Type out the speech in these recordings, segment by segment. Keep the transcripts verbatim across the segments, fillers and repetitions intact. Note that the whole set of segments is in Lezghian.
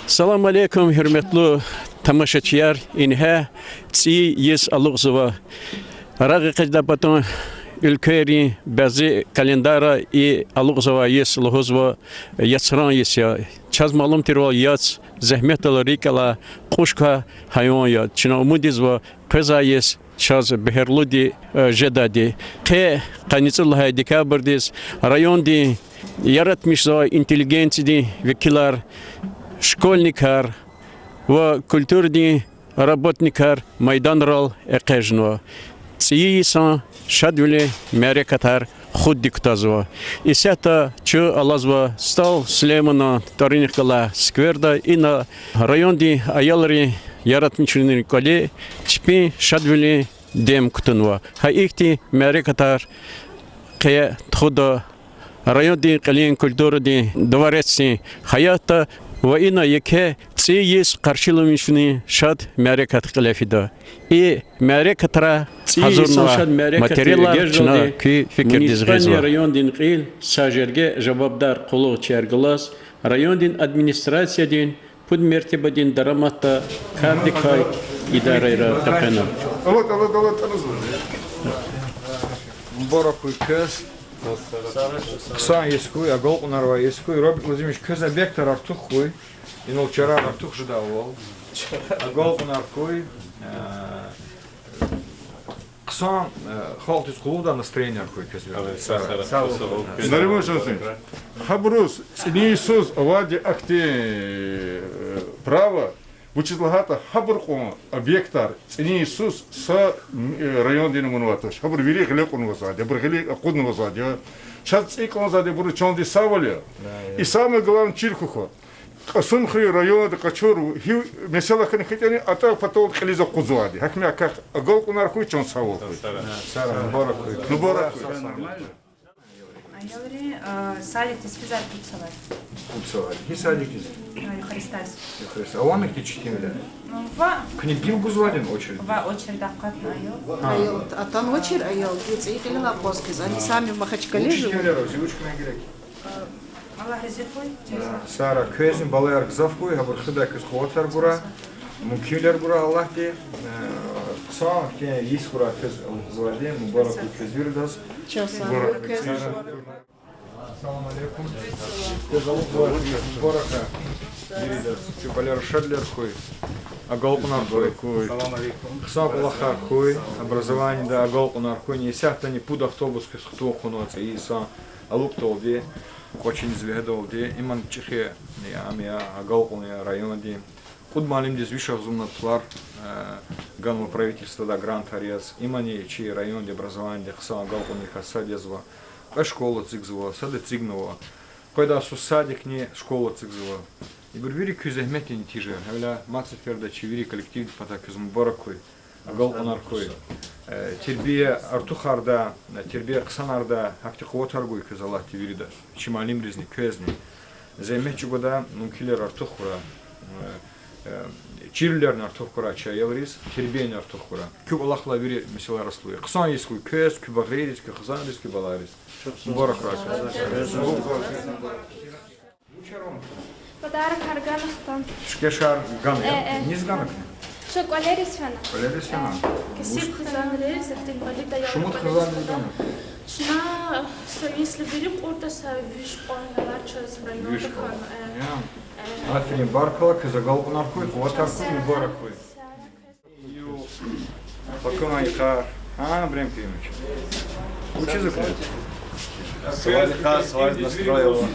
Салам алейкум, гьуьрметлу тамашачияр! Ингье цӀийи йис алукьзава. РагъэкъечӀдай патан уьлквейрин бязи календарра и алукьзавай йис лугьузва яцран йис я. Чаз малум тирвал, яц зегьметдал рикӀ алай, кьушкай гьайван я. Чна умуд ийизва къвезвай йис чаз бегьерлуди жедайди. Къе къанни цӀуд лагьай декабрдиз райондин яратмишзавай интеллигенциядин векилар, школьникар ва культурадин работникар майданрал экъечӀнава. ЦӀийи йисан шадвилин мярекатар хутӀди кутазва. Исятда чун алазва СтӀал Сулейманан тӀварунихъ галай скверда, ина райондин аялрин яратмишунин кӀвале чпин шадвилин дем кутунва. Гьа ихьтин мярекатар къе тухуда райондин кьилин культурадин дворецдин хаятда ва ина еке цӀийи йис къаршиламишунин шад мярекат кьиле фида. И мярекатра гьазурнавай материалар чна куь фикирдиз гъизва. Райондин кьил са жерге жавабдар къуллугъчияр галаз райондин администрациядин пуд мертебадин дараматда кардикай идарайра къекъвена. Мубарак хьуй квез. Хъсан йис хьуй, агалкьунар авай йис хьуй, Роберт Владимирович, квез объекттар артух хьуй. Инал чарар артух жедайвал. Агалкьунар хьуй, э, хъсан, э, халкьдиз къуллугъдай настроенияр хьуй квез. Нариман Шамсунович, гьабуруз цӀинин йисуз авайди ахьтин, э, право, вучиз лагьайтӀа гьабур кьван объекттар цӀинин йисуз са, э, райондин амунвай туш. Гьабур вири гъиле кьунвазвайди, гьабур гъиле акъуднавазвайди я. Чаз цӀи кӀанзавайди абуру чандин савал я. И самое главное чир хьухь. Кьасумхуьруьн районда къачур гьи месэла хьана хьайитӀани, атӀа патал кьилиз акъудзавайди. Гьакмяй квехъ агалкьунар хьуй, чан сагъул хьуй. Мубарак хьуй. Аялри, а, садикдиз физвай пуд савар. Пуд савар. Гьи садикдиз? А, Юхристаз. Юхристаз. Авани хьтин четинвилер? Ва. Куьне гила гузвайди очередь? Ва, очередь акъатна аял. Аял, атанвачир аял, и цӀийи кьилел акъваз хьиз, ани сами Махачкъалада жува. Четинвилер, зи учкуьна герек. Аллагь рази хьуй. Сара, квезни балаяр гзаф хьуй, гьабур хуьдай квез къуватар гурай, мумкинвилер гурай Аллагьди. Хъсан хьтин йис хьурай квез алукьзавайди, мубарак хьуй квез виридаз. Салам алейкум. Квез алукьзавай йис мубарак хьуй виридаз. Куь кӀвалера шадвилер хьуй, агалкьунар хьуй. Хъсан кӀвалахар хьуй, образованиеда агалкьунар хьуй. Исятдани пуд автобус квез хтун хъувунва цӀийи йисан алукьдалди, кӀвачиниз вегьидалди. Иман чӀехи, я, ам я, агалкьун я райондин. Кьуд муаллимдиз виш агъзурни пулар, э, ганва правительстводай грантар яз. Имани чи райондин образованиеди хъсан агалкьунрикай сад язва. Кьве школа эцигзава, сад эцигнава. Къведай йисуз садикни школа эцигзава. Ибур вири куь зегьметдин нетижаяр. Гьавиляй мад сеферда чи вири коллективдин патай квез мубарак хьуй, агалкьунар хьуй. Э, тербия артухардай, э, тербия хъсанардай гьахьтин къуватар гуй квез Аллагьди виридаз. Чи муаллимризни, квезни. Зегьмет чӀугвадай мумкинвилер артух хьурай. Э, э, чирвилерни артух хьурай чи аялриз, тербияни артух хьурай. Куь кӀвалахалай вири месэлаяр аслу я. Хъсан йис хьуй квез, куь багъийриз, куь хизанриз, куь балайриз. Мубарак хьурай. Подарокар гана хтана. Шуькешар гана, я? Низ гана куьне? Ша кӀвалериз фена. КӀвалериз фена? Кесиб хизанриз, ихьтин кӀвале ая. Шумуд хизанриз гана? Чна са йисуз вири кьуртӀа са виш кьван галачиз районда хьана. Аферин, баркалла, квез агалкьунар хьуй, къуватар хьуй, мубарак хьуй. Пакамайкъар. А, Ибрагьим Керимович. Вучиз акуна? Сваликъар, свалик настроила.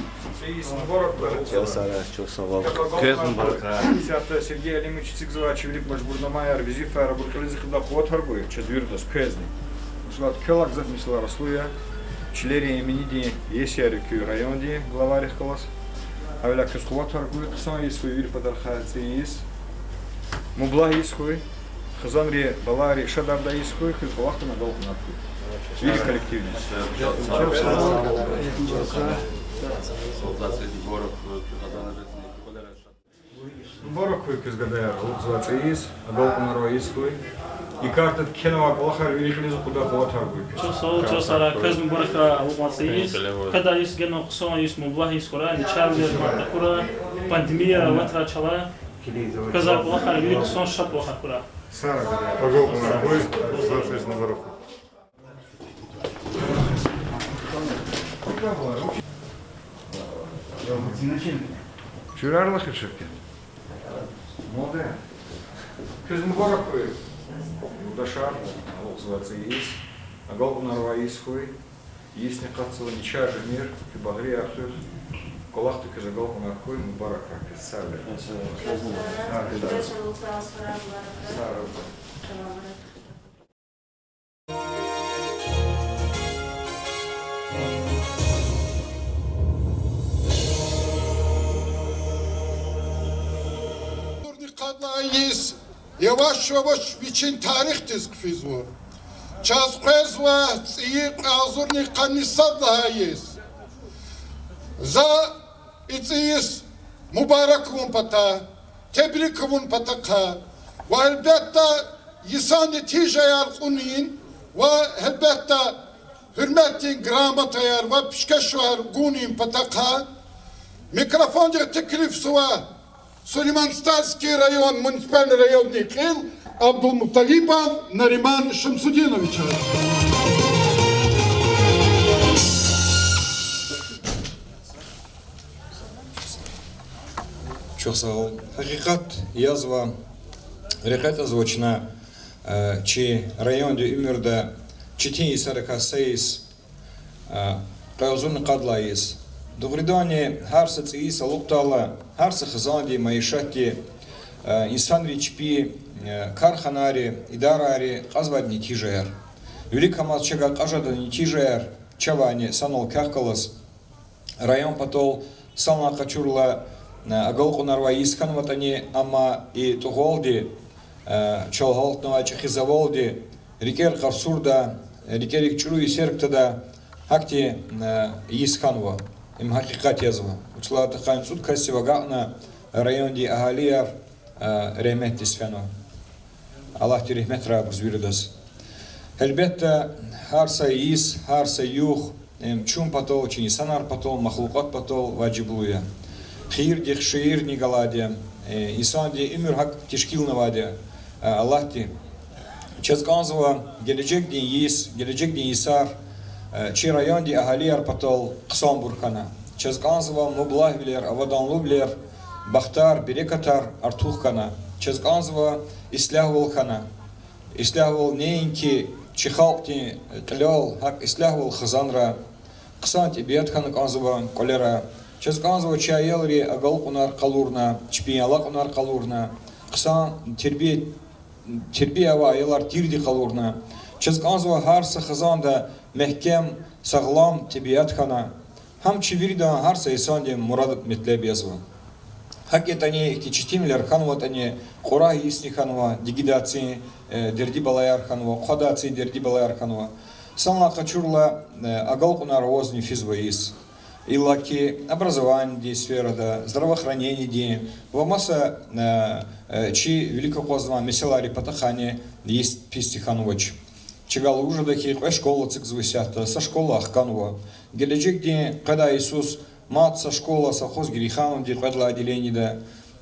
Чал сагърай, чал сагърай. Квез мубарак. Исятда Сергей Алимович эцигзавай чи вилик мажбурнамаяр, везифаяр, абур кьилиз хъийидай къуватар гуй чаз виридаз, квезни. Мисал, квелай гзаф месэлаяр аслу я. Чилерин иминидин иесияр я куь райондин главайрихъ галаз. Гьавиляй квез къуватар гуй, хъсан йис хьуй вири патарихъай цӀийи йис. Мублагь йис хьуй, хизанри, балайри шадардай йис хьуй, куь кӀвалахдин агалкьунар хьуй вири коллективдиз. Мубарак хьуй квез, гадаяр, алукьзавай цӀийиз, агалкьунар авай йис хьуй. И картад кхьенвай кӀвалахар вири кьилиз акъуддай къуватар гуй квез. Чухсагъул, чухсагъул, квез мубарак хьуй алукьзавай цӀийиз. Къведай йис генани хъсан йис, мублагь йис хьурай, начагъвилер мад тахьурай, пандемия аватрай чалай. Квез а кӀвалахар вири хъсан, шад кӀвалахар хьурай. Сагърай, гадаяр. Агалкьунар хьуй, алукьзавай цӀийиз мубарак хьуй. Чурарла хиширки. Молодец. Квез мубарак хьуй, юлдашар, алукьзавай цӀийиз, агалкьунар авай йис хьуй, йисни акъатзава, начагъ жемир, куь багърияр хуьх, кӀвалахда квез агалкьунар хьуй, мубаракрай квез, сагърай. Сагърай. Агъзурни къад лагьай йис яваш-яваш вичин тарихдиз хъфизва. Чаз къвезва цӀийи кьве агъзурни къанни сад лагьай йис. За и цӀийиз мубарак авун патай, тебрик авун патахъай ва гьелбетда, йисан нетижаяр кьунин ва гьелбетда, гьуьрметдин грамотаяр ва пишкешвар гунин патахъай микрофондихъ теклифзава Сулейман-Стальский район, муниципальный райондин кьил Абдулмуталибов Нариман Шамсудиновичаз. Чухсагъул. Гьакъикъат язва, рекье тӀазва чна, э, чи районди уьмуьрда четин йисарикай са йис, э, кьве агъзурни къад лагьай йис. Дугъриданни, гьар са цӀийи йис алукьдайла, гьар са хизанди, майишатди, э, инсанри чпи, э, карханайри, идарайри кьазвайди нетижаяр. Виликамаз чавай кьаз жеда нетижаяр, чавайни санал квехъ галаз. Район патал санлай къачурла, э, агалкьунар авай йис хьанватӀани, амма и тӀугъвалди, э, чал гьалтнавай чӀехизавалди, рикӀер къарсурда, рикӀерик чӀуру йисер кутада, гьахьтин, э, йис хьанва. Им гьакъикъат язва. Вучиз лагьайтӀа къанни цӀуд касдив агакьна райондин агьалияр, э, регьметдиз фена. Аллагьди регьметрай гуз виридаз. Гьелбетда, гьар са йис, гьар са югъ, эм, чун патал, чи инсанар патал, махлукьат патал важиблу я. Хийирдихъ шийирни галайди я, э, инсандин уьмуьр гьакӀ тешкилнавайди я, э, Аллагьди. Чаз кӀанзава гележегдин йис, гележегдин йисар, э, чи райондин агьалияр патал хъсанбур хьана. Чаз кӀанзава мублагьвилер, аваданлувилер, бахтар, берекатар артух хьана. Чаз кӀанзава ислягьвал хьана. Ислягьвал неинки чи халкьдин кьилел, гьакӀ ислягьвал хизанра, хъсан тӀебиат хьана кӀанзава кӀвалера. Чаз кӀанзава чи аялри агалкьунар къалурна, чпин алакьунар къалурна, хъсан тербия, тербия авай аялар тирди къалурна. Чаз кӀанзава гьар са хизанда мягькем, сагълам тӀебиат хьана. Гьам чи виридан, гьар са инсандин мурад-метлеб язва. ГьакӀ ятӀани, ихьтин четинвилер хьанватӀани, кьурагь йисни хьанва, дигидай цин, э, дерди-балаяр хьанва, хъвадай цин дерди-балаяр хьанва. Санлай къачурла, э, агалкьунар авазни физва йис. Иллаки образованидин сферада, здравоохранениедин ва маса, э, э, чи вилик акъвазнавай месэлайрин патахъайни йис писди хьанвач. Чавай лугьуз жеда хьи, кьве школа эцигзава исятда, са школа хканва. Гележегдин къведай йисуз мад са школа совхоз Герейхановди кьвед лагьай отделениеда,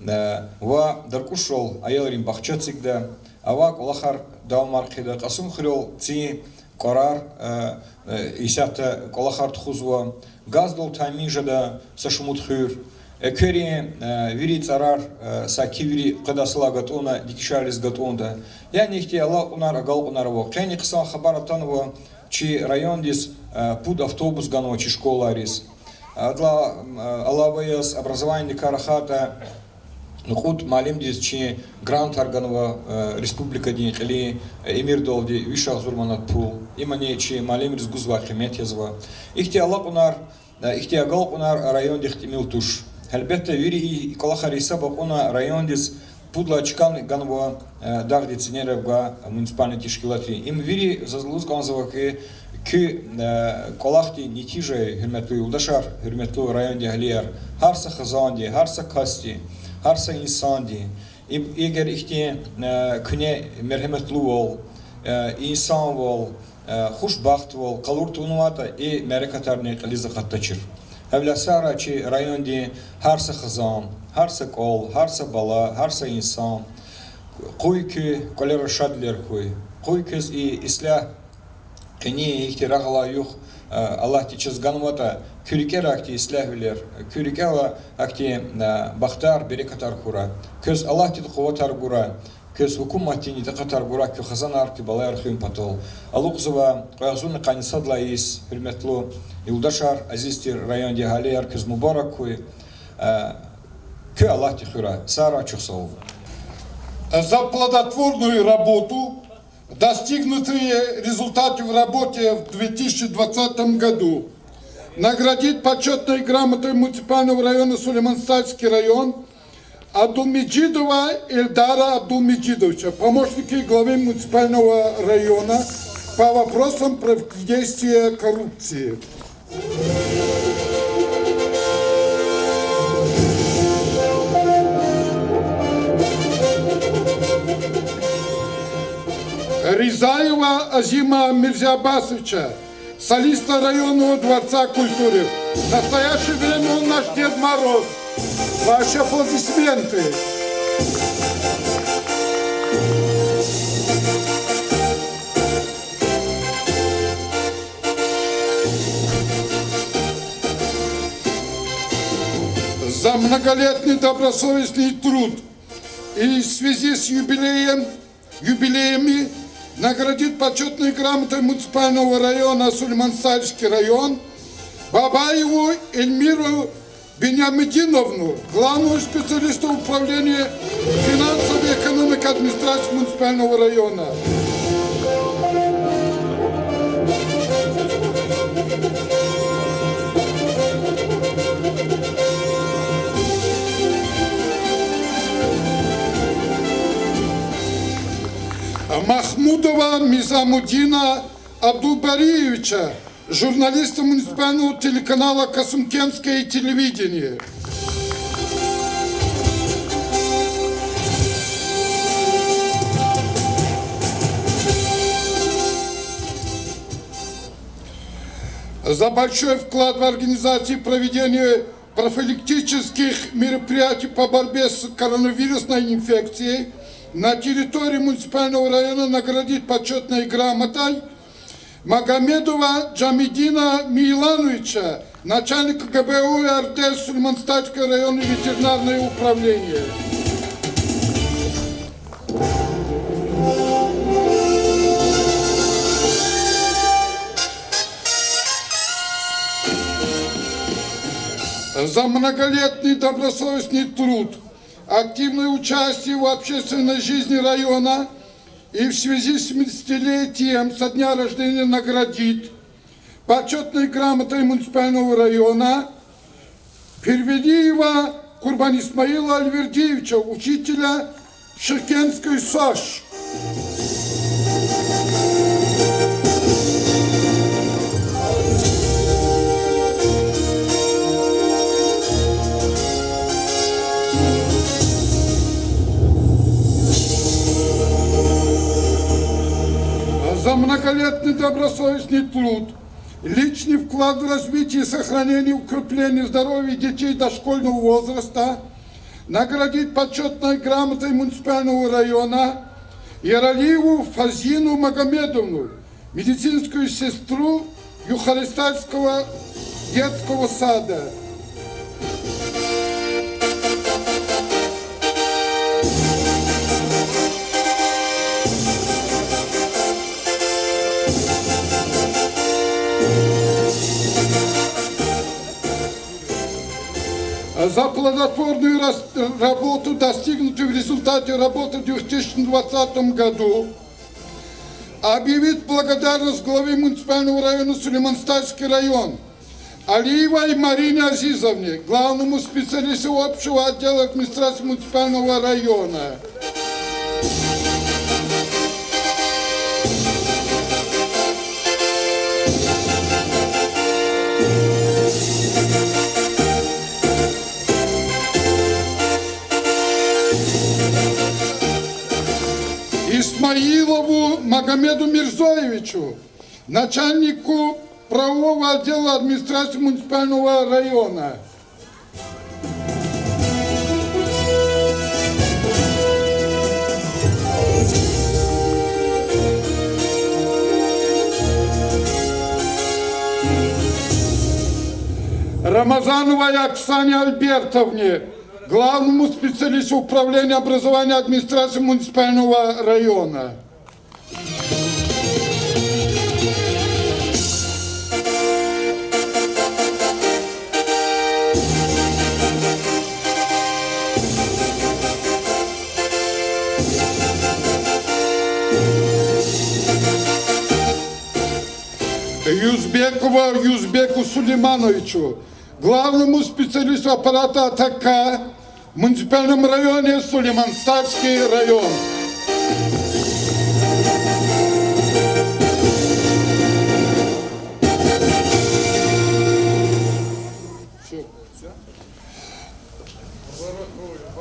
э, ва Даркьушрал аялрин бахча эцигда, авай кӀвалахар давамар хъийида, Кьасумхуьрел цин кӀварар, э, э, исятда кӀвалахар тухузва, газдал тамин жеда са шумуд хуьр, экверин, э, вири цӀарар, э, саки вири къведай йисалай гатӀунна, дегишариз гатӀунда. Яни ихьтин алакьунар, агалкьунар ава. Къени хъсан хабар атанва, чи райондиз, э, пуд автобус ганва чи школайриз. Адалай, э, алава яз, образованидикай рахайтӀа, кьуд муаллимдиз чи грантар ганва, э, республикадин кьилин, э, эмирдалди виш агъзур манат пул. Имани чи муаллимриз гузвай къимет язва. Ихьтин алакьунар, э, ихьтин агалкьунар райондихъ тӀимил туш. Гьелбетда, вири и кӀвалахар гьисаба кьуна райондиз пуд лагьай чкани ганва, э, дагъдин ценерив гвай муниципальный тешкилатри. Им вири, заз лугьуз кӀанзава хьи, куь, э, кӀвалахдин нетижа я, гьуьрметлу юлдашар, гьуьрметлу райондин агьалияр, гьар са хизанди, гьар са касди, Гьар са инсанди, и-, эгер ихьтин, э, куьне мергьеметлувал, э, инсанвал, э, хушбахтвал къалур тавунватӀа, и мярекатарни кьилиз акъатдачир. Гьавиляй сагърай чи райондин гьар са хизан, гьар са кӀвал, гьар са бала, гьар са инсан къуй куь кӀвалера шадвилер хьуй, къуй квез и ислягь къенин ихьтин рагъ алай югъ, э, Аллагьди чаз ганватӀа, куь рикӀера ахьтин ислягьвилер, куь рикӀера ахьтин, э, бахтар, берекатар хьурай. Квез Аллагьди къуватар гурай, квез гьукуматдин такьатар гурай куь хизанар, куь балаяр хуьн патал. Алукьзава кьве агъзурни къанни сад лагьай йис, гьуьрметлу юлдашар, азиз тир райондин агьалияр, квез мубарак хьуй. Э, куь Аллагьди хуьрай. Сагърай, чухсагъул. За плодотворную работу, достигнутые результаты в работе в две тысячи двадцатом году, наградить почётной грамотой муниципального района Сулейман-Стальский район Абдулмеджидова Эльдара Абдулмеджидовича, помощника главы муниципального района по вопросам противодействия коррупции. Ризаева Азима Мирзиабасовича, солиста районного дворца культуры. В настоящее время он наш Дед Мороз. Ваши аплодисменты. За многолетний добросовестный труд и в связи с юбилеем, юбилеями наградить почётной грамотой муниципального района Сулейман-Стальский район Бабаеву Эльмиру Бениамидиновну, главного специалиста управления финансовой экономики администрации муниципального района. Махмудова Мизамудина Абдулбариевича, журналиста муниципального телеканала «Касымкентское телевидение». За большой вклад в организации проведения профилактических мероприятий по борьбе с коронавирусной инфекцией на территории муниципального района наградить почётной грамотой Магомедова Джамидина Мейлановича, начальника ГБУ РД Сулейман-Стальского района ветеринарного управления. За многолетний добросовестный труд, активное участие в общественной жизни района и в связи с семидесятилетием со дня рождения наградить почётной грамотой муниципального района Первелиева Курбан Исмаила Альвердиевича, учителя Шымкентской СОШ. За многолетний добросовестный труд, личный вклад в развитие и сохранение, укрепление здоровья детей дошкольного возраста наградить почётной грамотой муниципального района Яралиеву Фазину Магомедовну, медицинскую сестру Юхарестальского детского сада. За плодотворную рас-, работу, достигнутую в результате работы в две тысячи двадцатом году, объявить благодарность главе муниципального района Сулейман-Стальский район Алиевой Марине Азизовне, главному специалисту общего отдела администрации муниципального района. Мегьамеду Мирзоевичу, начальнику правового отдела администрации муниципального района. Рамазановой Оксане Альбертовне, главному специалисту управления образования администрации муниципального района. Юзбекова Юзбеку Сулеймановичу, главному специалисту аппарата А Т К в муниципальном районе Сулейман-Стальский район.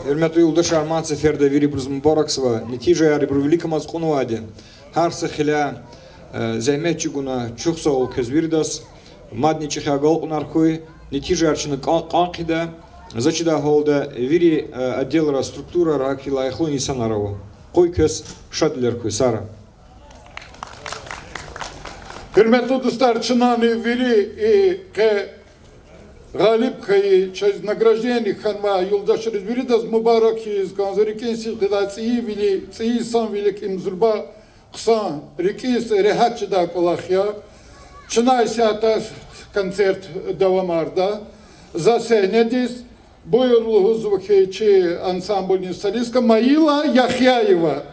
Гьуьрметлу юлдашар, мад сеферда вирибуруз мубаракзава нетижаяр ибуру виликамаз кьунвайди. Гьар са хиляй, э, зегьмет чӀугуна, чухсагъул квез виридаз, мадни чӀехи агалкьунар хьуй, нетижаяр чна кӀан-, кӀан хъийида, заз чидай гьалда вири, э, отделра, структурара гьахьтин лайихлу инсанар ава. Къуй квез шадвилер хьуй, сагърай. Гьуьрметлу дустар, чнани вири и къе гъалиб хьайи, чаз награждение хьанвай юлдашриз виридаз мубарак ийиз кӀанзава. РикӀин сидкьидай цӀийи вили, цӀийи йисан вилик им зурба хъсан, рикӀиз регьят жедай кӀвалах я. Чна исятда концерт давамарда. За сегьнедиз буюр лугьузва хьи чи ансамблдин солистка Маила Яхъяева.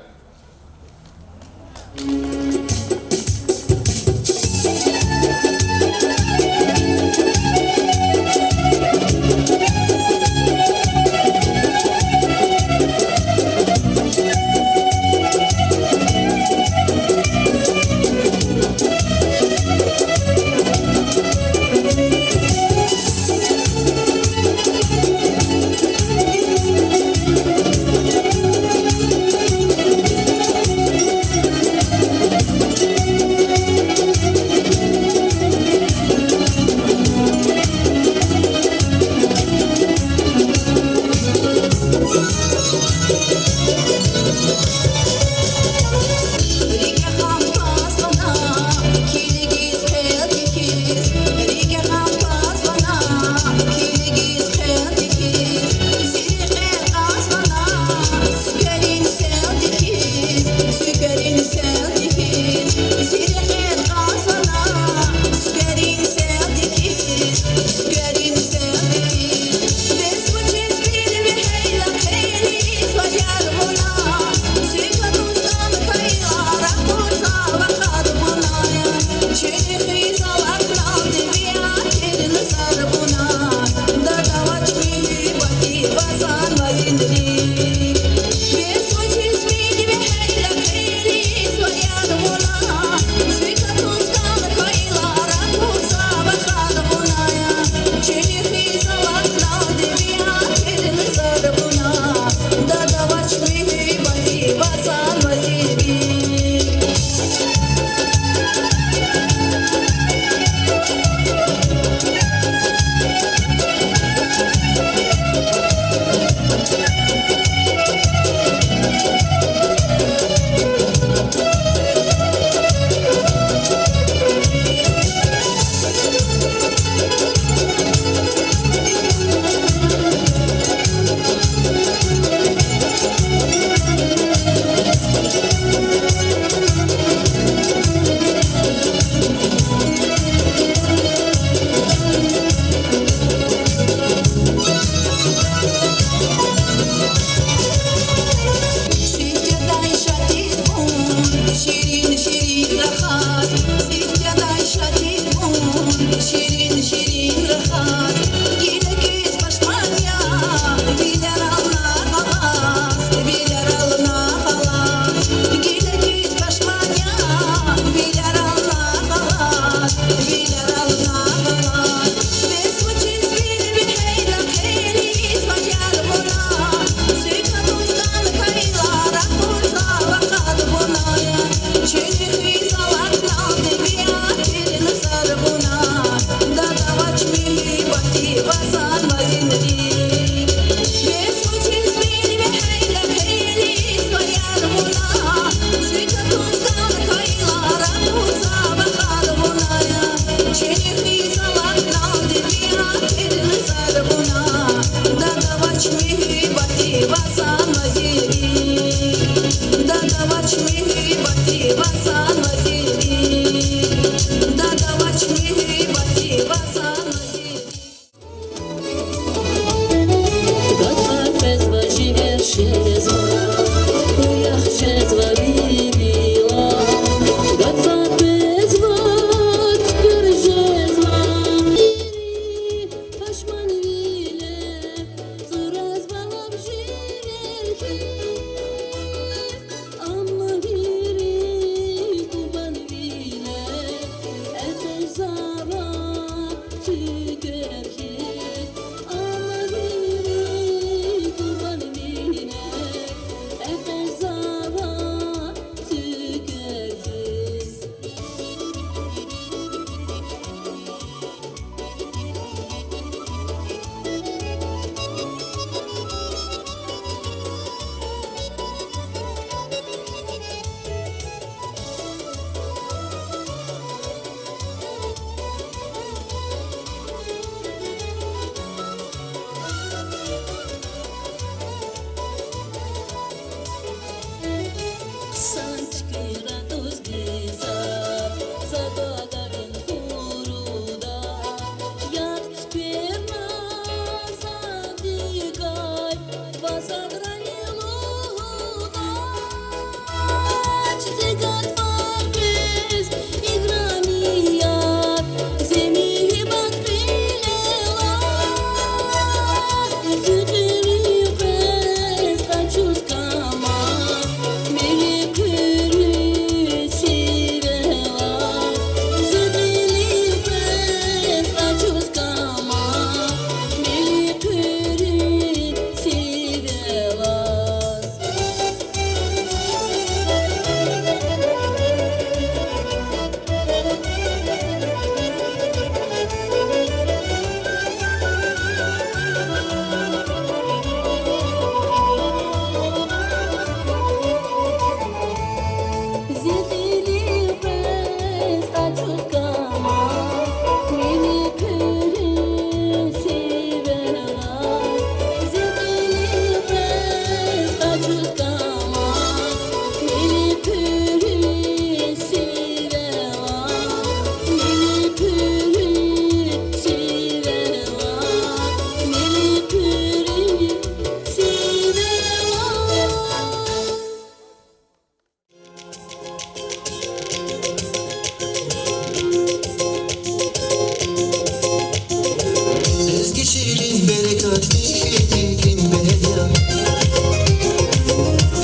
я.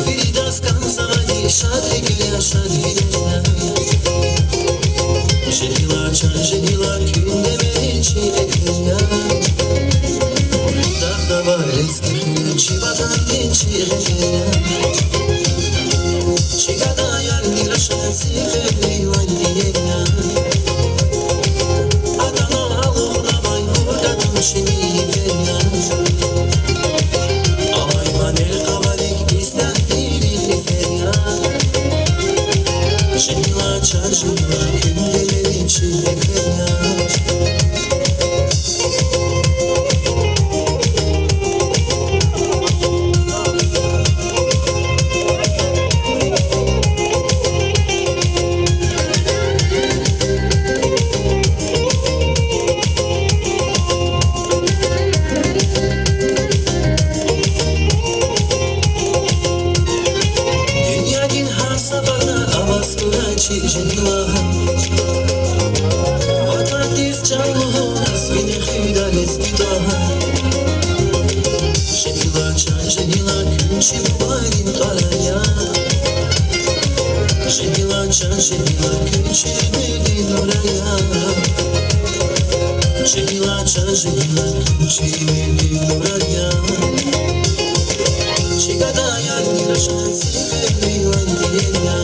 Виридаз кӀанзавайди шад рикӀер я, шад винел я. Жегьилар чан, жегьилар куьн, Демерин чи эквер я. Дагъ-давай, лезги хуьн, чи ватандин чи гъетер я. Чи гадаярни рашан, сифервилан иер я. Атана алукьнавай Гургатун чи мийвер я. Авай ванер къаварик иснагь вири лифер я. Жегьилар чан, жегьилар куьн, Демерин чи эквер я. Дуьньядин гьар са пата аваз тура чи жегьилар. Ватандиз чан лугьуз вине хуьда лезги тӀвар. Жегьилар чан, жегьилар куьн, чи бубайрин тӀварар я. Жегьилар чан, жегьилар куьн, чи уьмуьрдин нурар я. Жегьилар чан, жегьилар куьн, чи уьмуьрдин нурар я. Чи гадаярни рашан, сифервилан иер я.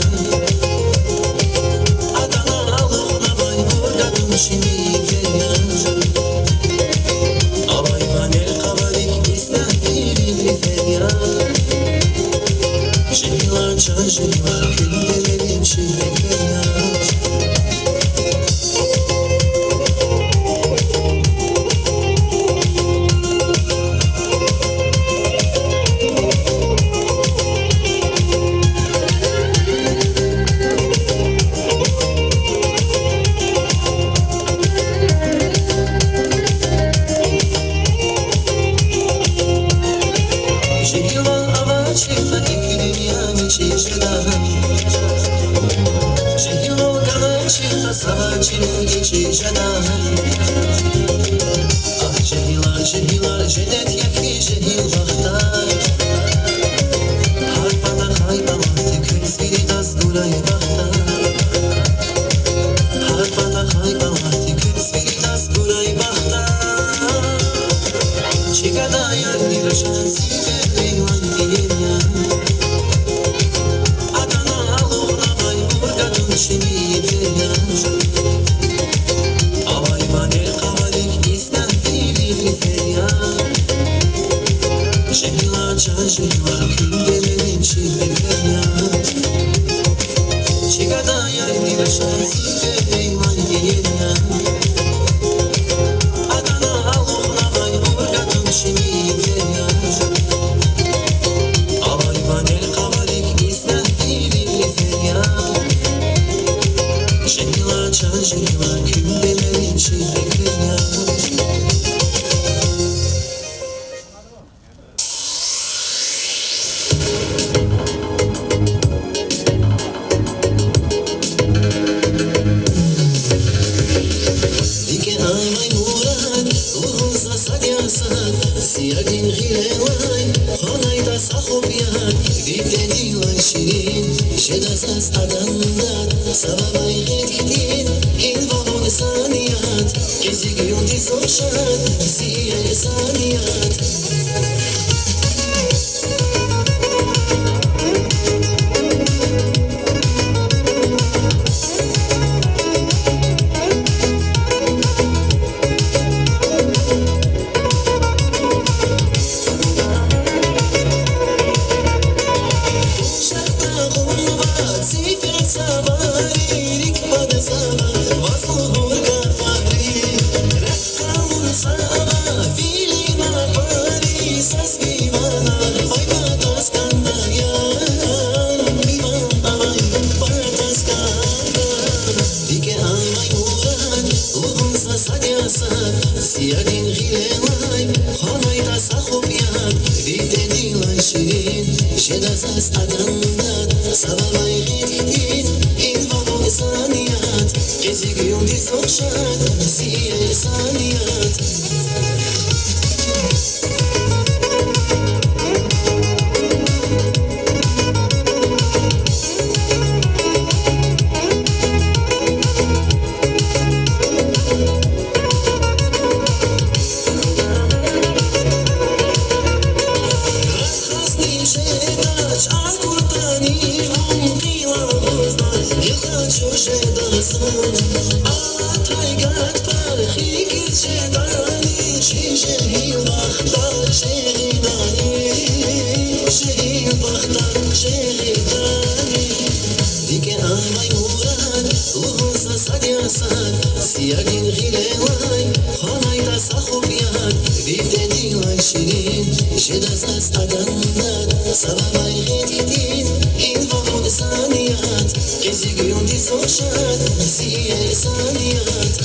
Атана алукьнавай Гургатун чи мийвер я. Авай ванер къаварик иснагь вири лифер я. Жегьилар чан, жегьилар куьн, Демерин чи эквер я. Жегьилар авачиртӀа, икӀ дуьньяни чир жеда. Жегьилар ганачиртӀа, савачирни чир жеда. Агь, жегьилар, жегьилар, женнет я хьи жегьил бахтар. Гьар патахъай Аллагьди квез виридаз гурай бахтар. Гьар патахъай Аллагьди квез виридаз гурай бахтар. Чи гадаярни рашан, сифервилан иер я. Атана алукьнавай Гургатун чи мийвер я. Авай ванер къаварик иснагь вири лифер я. Жегьилар чан, жегьилар куьн, Демерин чи эквер я. Чи гадаярни рашан, сифервилан иер я. Атана алукьнавай Гургатун чи мийвер я. Авай ванер къаварик иснагь вири лифер я. Жегьилар чан, жегьилар куьн, Демерин чи эквер я. РикӀе авай мурад лугьун за сад я сад, зи ядин гъилелай хванайтӀа са хупӀ яд, ви дидедилай ширин жеда заз адан дад, са вавай гъед хьтин гьинва вун, сан яд, къизилдиз ухшар зи янг, сан яд. РикӀе авай мурад лугьун за сад я сад, зи ядин гъилелай хванайтӀа са хупӀ яд, ви дидедилай ширин жеда заз адан дад, са вавай гъед хьтин гьинва вун, сан яд, къизилдиз ухшар зи янг, сан яд. Жегьидани, жегьил бахтар жегьидани, викӀегь авай мурад лугьун за сад я сад, сиядин гъилелай хъванайтӀа са хупӀ яд, ви дидедилай ширин жеда заз адан дад, цававай гъид хьтин гьинва вун зан яд, къизилгуьлдиз ухшар зиер зан яд.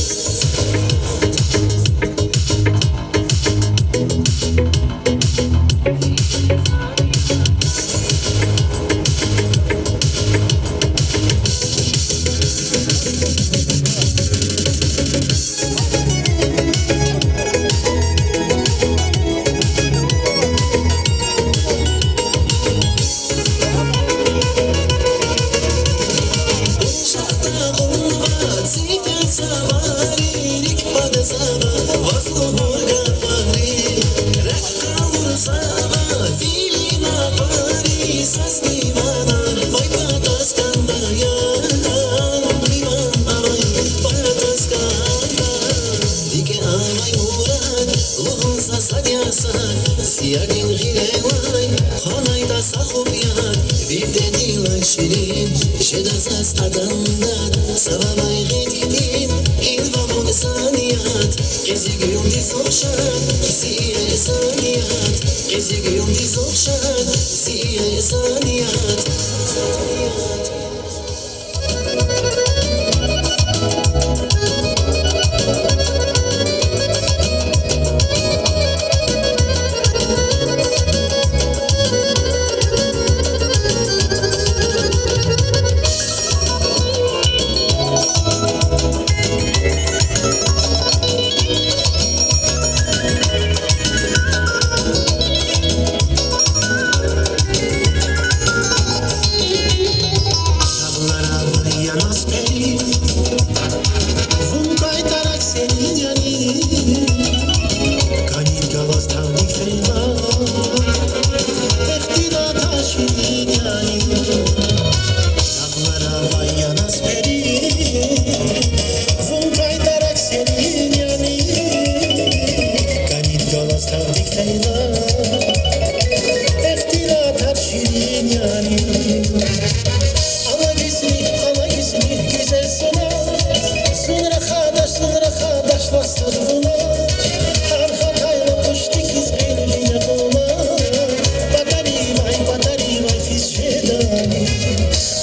Сиядин гъилелай хъванайтӀа са хупӀ яд, ви дидедилай ширин жеда заз адан дад, цававай гъид хьтин гьинва вун зан яд, къизилгуьлдиз ухшар зиер зан яд, къизилгуьлдиз ухшар зиер зан яд. Дагълара вай яназ пери, вун квайтӀарай серин яни, кӀанин галаз тагъдик фейила, ихтилатар ширин яни. Дагълара вай яназ пери, вун квайтӀарай серин яни, кӀанин галаз тагъдик фейила, ихтилатар ширин яни. Алагьизни, алагьизни, гуьзел сунагь, зун рахадач, зун рахадач лагь сад вуна, гьар хатайла пуштӀу хьиз къилбине кьуна, патаривай, патаривай физ жедани.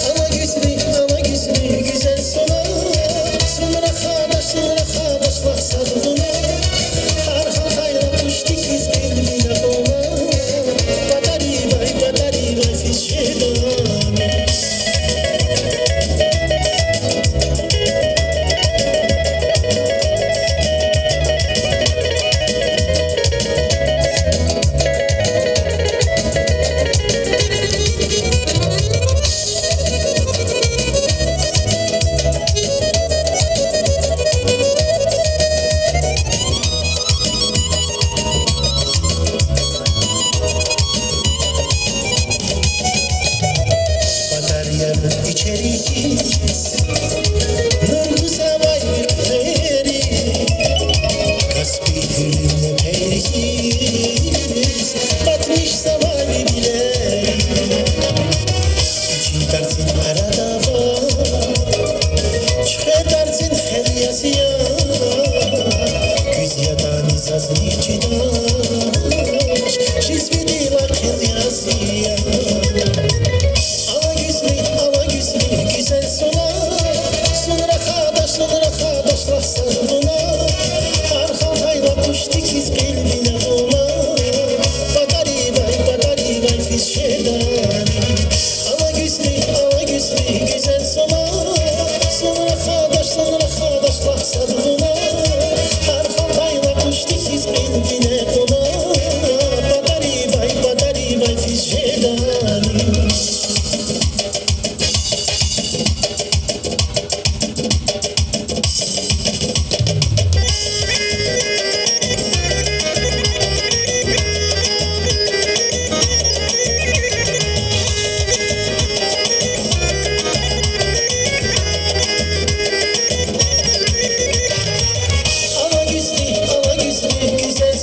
Алагьизни, алагьизни, гуьзел сунагь, зун рахадач, зун рахадач лагь сад вуна, гьар хатайла пуштӀу хьиз къилбине кьуна, патаривай, патаривай физ жедани. Патар я вун ичери хьиз, нур гузавай вилери, Каспи гьуьлуьн лепейри хьиз, батмишзавай ви вилери. Вичин тарцин арада авай, чуьхвер тарцин хел яз я, гуьз ятӀани зазни чидач, чизвидилай хъел яз я. Алагьизни, алагьизни, гуьзел сунагь, зун рахадач, зун рахадач лагь сад вуна, гьар хатайла пуштӀу хьиз къилбине кьуна, патаривай, патаривай физ жедани. Алагьизни, алагьизни, гуьзел сунагь, зун рахадач, зун рахадач лагь сад вуна, гьар хатайла пуштӀу хьиз къилбине кьуна, патаривай, патаривай физ жедани. Алагьизни, алагьизни, гуьзел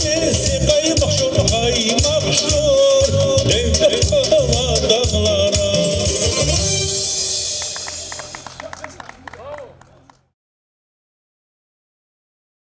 Эс